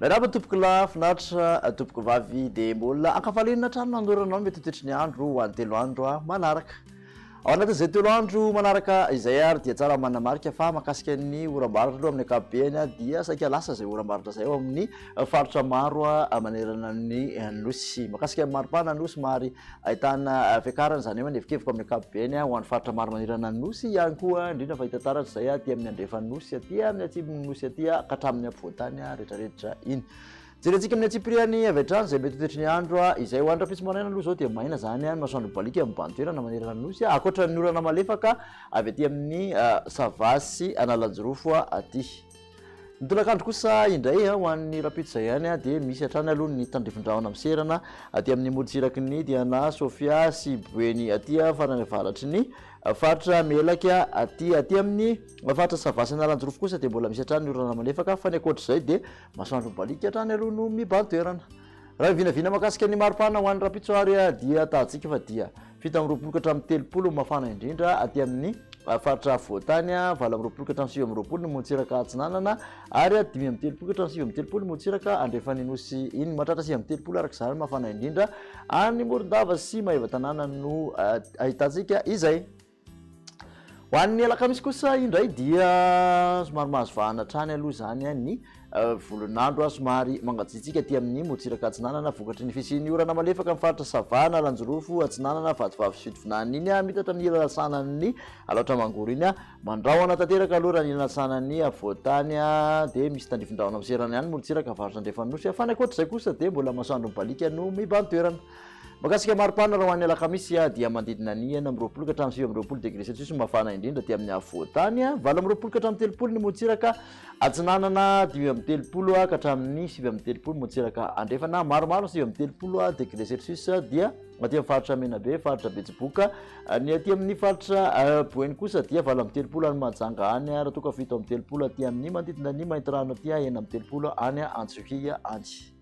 Miarahaba tompoko lahy, finaritra tompoko vavy, dia mbola ankafaliana hatrany manorana anao mety ho toetry ny andro ho an'ny telo andro manaraka. Ao anatin'izay telo andro manaraka izay ary dia tsara manamarika fa mahakasika ny oram-baratra aloha amin'ny ankapobeny dia saika lasa izay oram-baratra izay ao amin'ny faritra maro manerana ny nosy. Mahakasika ny maripana no somary ahitana fiakarana izany hoe manevokevoka amin'ny ankapobeny ho an'ny faritra maro manerana ny nosy ihany koa indrindra fa hita taratra izay aty amin'ny andrefan'ny nosy aty amin'ny atsimon'ny nosy aty ka hatramin'ny ampovoantany rehetrarehetra iny. Jerentsika amin'ny antsipiriany avy hatrany izay mety ho toetry ny andro izay ho an'ny rahampitso maraina aloha izao dia maina izany ny masoandro mibaliaka mibahan-toerana manerana ny nosy ankoatra ny orana malefaka avy aty amin'ny Sava sy Analanjirofo aty. Ny tolakandro kosa indray ho an'ny rahampitso izay ihany dia misy hatrany aloha ny tandrifin-drahona miserana aty amin'ny morontsiraky ny Diana, Sofia sy Boeny aty farany avaratry ny faritra Melaky aty. Aty amin'ny faritra Sava sy Analanjirofo kosa dia mbola misy hatrany ny orana malefaka fa ny ankoatr'izay dia Masoandro mibaliaka hatrany aloha no mibahan-toerana. Raha ny vinavina mahakasika ny maripana ho an'ny rahampitso ary dia tahantsika fa dia 27 ka hatramin'ny 30 no mafana indrindra aty amin'ny faritra afovoan-tany, 28 ka hatramin'ny 29 ny morontsiraka atsinanana ary 35 ka hatramin'ny 39 ny morontsiraka andrefan'ny nosy iny. Mahatratra 39 araka izany mafana indrindra any Morondava sy Maevatanàna no ahitantsika izay. Ho an'ny alakamisy kosa indray dia somary mahazo vahana hatrany aloha izany ny volon'andro somary mangatsiatsiaka aty amin'ny morontsiraka atsinanana vokatry ny fisian'ny orana malefaka amin'ny faritra Sava, Analanjirofo, Atsinanana, Vatovavy sy Fitovinany iny mitatra amin'ny ilana atsinanan'ny Alaotra Mangoro iny. Mandrahona tanteraka aloha raha ny ilana atsinanan'ny afovoan-tany dia misy tandrifin-drahona miserana ihany morontsiraka avaratra andrefan'ny nosy fa ny ankoatr'izay kosa dia mbola masoandro mibaliaka no mibahan-toerana. Mahakasika maripana raha ho an'ny alakamisy dia manodidina ny 26 ka hatramin'ny 29 degré celsius no mafana indrindra aty amin'ny afovoan-tany, 28 ka hatramin'ny 30 ny morontsiraka atsinanana, 35 ka hatramin'ny 39 morontsiraka andrefana, maromaro ny 39 degré celsius dia aty amin'ny faritra Menabe, faritra Betsiboka, ny aty amin'ny faritra Boeny kosa dia 38 any Mahajanga any, raha toa ka 37 aty amin'ny manodidina ny Maintirano aty, 36 any Antsohihy any.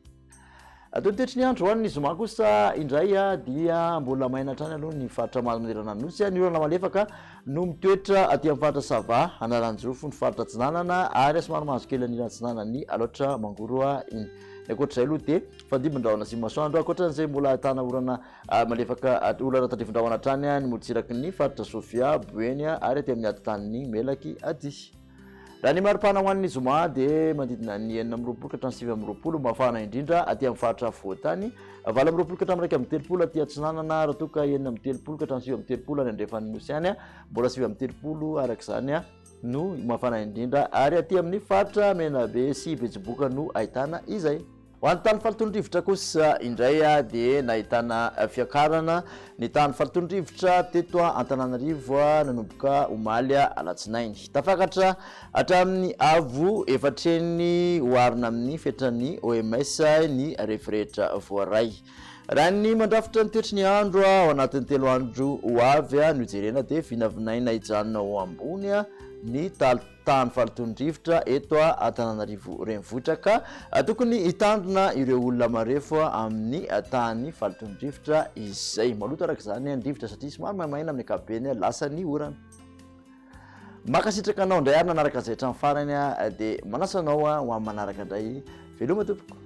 Toy ny toetry ny andro, ho an'ny zoma kosa indray dia mbola maina hatrany aloha ny faritra maro manerana ny Nosy. Ny orana malefaka no mitoetra aty amin'ny faritra Sava, Analanjirofo, ny faritra Atsinanana ary somary mahazo kely an'iny Atsinanan'ny Alaotra Mangoro iny. Ny ankoatr'izay aloha dia fandimbi-drahona sy masoandro. Ankoatran'izay mbola ahitana orana malefaka, orana tandrifin-drahona hatrany ny morontsiraky ny faritra Sofia, Boeny ary aty amin'ny atitanin'i Melaky aty. Raha ny maripana ho an'ny zoma dia manodidina ny 26 ka hatramin'ny 29 mafana indrindra aty amin'ny faritra afovoan-tany, 28 ka hatramin'ny 31 aty atsinanana raha toa ka 36 ka hatramin'ny 39 any andrefan'ny nosy any, mbola 39 araka izany no mafana indrindra ary aty amin'ny faritra Menabe sy Betsiboka no ahitana izay. Ho an'ny tany faloton'ny kosa indray dia nahitana fiakarana ny tahan'ny faloton'ny rivotra teto Antananarivo nanomboka omaly alatsinainy. Tafakatra hatramin'ny avo efatreny oharina amin'ny fetran'ny OMS ny refy rehetra voaray. Raha ny mandrafitra ny toetry ny andro ao anatin'ny telo andro ho avy no jerena dia vinavinaina hijanona ho ambony ny tahan'ny fahalotoan'ny rivotra eto Antananarivo Renivohitra ka tokony hitandrina ireo olona marefo amin'ny tahan'ny fahalotoan'ny rivotra izay. Maloto araka izany ny rivotra satria somary maimaina amin'ny ankapobeny lasa ny orana. Mankasitraka anao indray ary nanaraka izay hatramin'ny farany dia manasa anao ho amin'ny manaraka indray. Veloma tompoko.